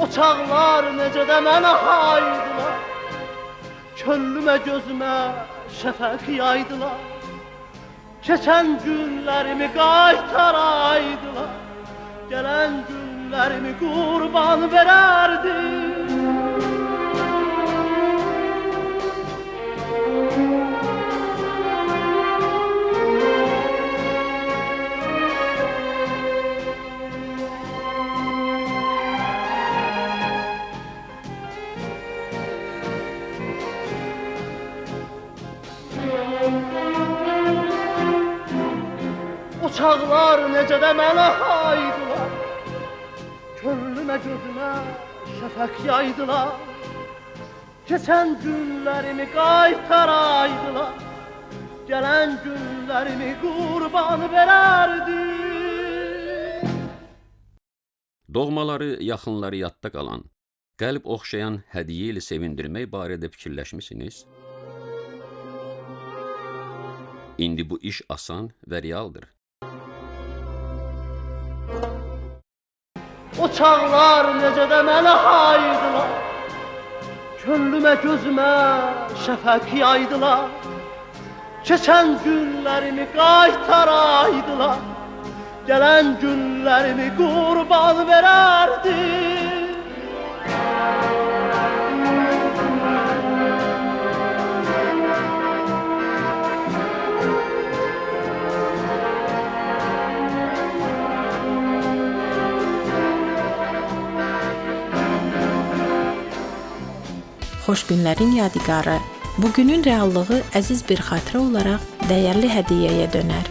O çağlar necə də mənə haydılar. Könlümə gözümə şəfəq yaydılar. Keçən günlərimi qaytaraydılar. Gələn günlərimi qurban verərdim. O çağlar necə də mənə haydılar. Könlümə gözümə şəfəq yaydılar. Keçən günlərimi qaytaraydılar. Gələn günlərimi qurban verərdim. Doğmaları, yaxınları yadda qalan, qəlb oxşayan hədiyyə ilə sevindirmək barədə fikirləşmisiniz? İndi bu iş asan və realdır. O çağlar necə də mənə haydılar. Könlümə gözümə şəfəq yaydılar. Keçən günlərimi qaytaraydılar. Gələn günlərimi qurban verərdim. Xoş günlərin yadigarı, bugünün reallığı əziz bir xatirə olaraq dəyərli hədiyyəyə dönər.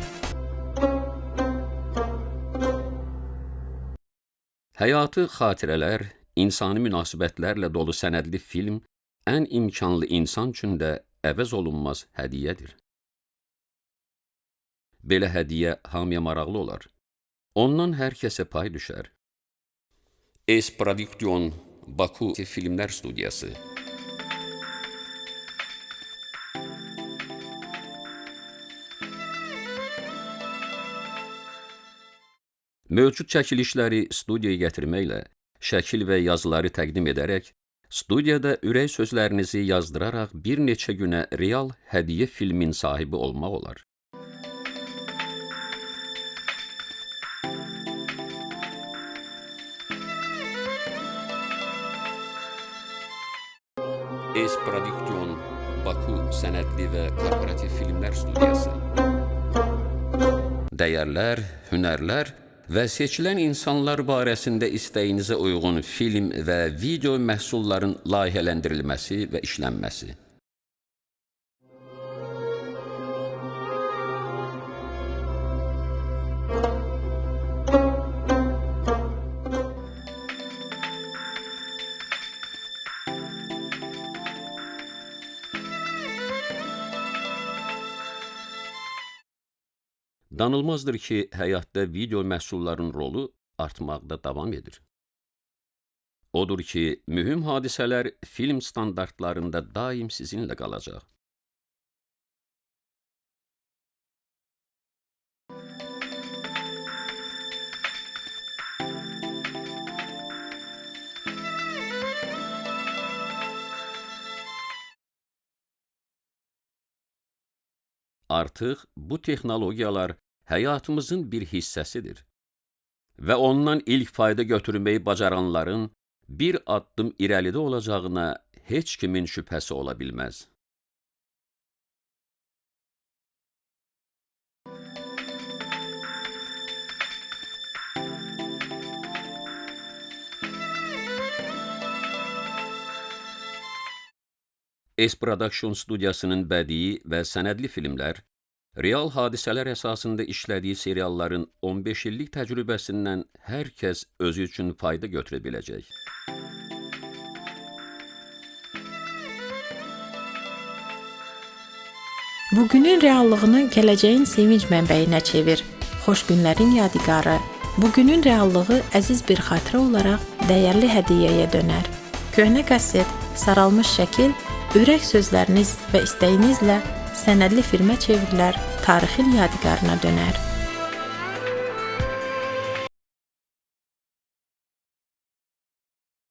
Həyatı xatirələr, insani münasibətlərlə dolu sənədli film ən imkanlı insan üçün də əvəz olunmaz hədiyyədir. Belə hədiyyə hamıya maraqlı olar. Ondan hər kəsə pay düşər. S Production Baku Filmlər Studiyası. Mövcud çəkilişləri studiyaya gətirməklə, şəkil və yazıları təqdim edərək, studiyada ürək sözlərinizi yazdıraraq bir neçə günə real hədiyyə filmin sahibi olmaq olar. S Production Baku Sənədli və Korporativ Filmlər Studiyası. Dəyərlər, hünərlər və seçilən insanlar barəsində istəyinizə uyğun film və video məhsulların layihələndirilməsi və işlənməsi. Danılmazdır ki, həyatda video məhsulların rolu artmaqda davam edir. Odur ki, mühüm hadisələr film standartlarında daim sizinlə qalacaq. Artıq bu texnologiyalar həyatımızın bir hissəsidir və ondan ilk fayda götürməyi bacaranların bir addım irəlidə olacağına heç kimin şübhəsi ola bilməz. S Production studiyasının bədii və sənədli filmlər, real hadisələr əsasında işlədiyi serialların 15 illik təcrübəsindən hər kəs özü üçün fayda götürə biləcək. Bugünün reallığını gələcəyin sevinc mənbəyinə çevir. Xoş günlərin yadigarı. Bugünün reallığı əziz bir xatirə olaraq dəyərli hədiyyəyə dönər. Köhnə kaset, saralmış şəkil, ürək sözləriniz və istəyinizlə sənədli filmə çevrilər, tarixin yadigarına dönər.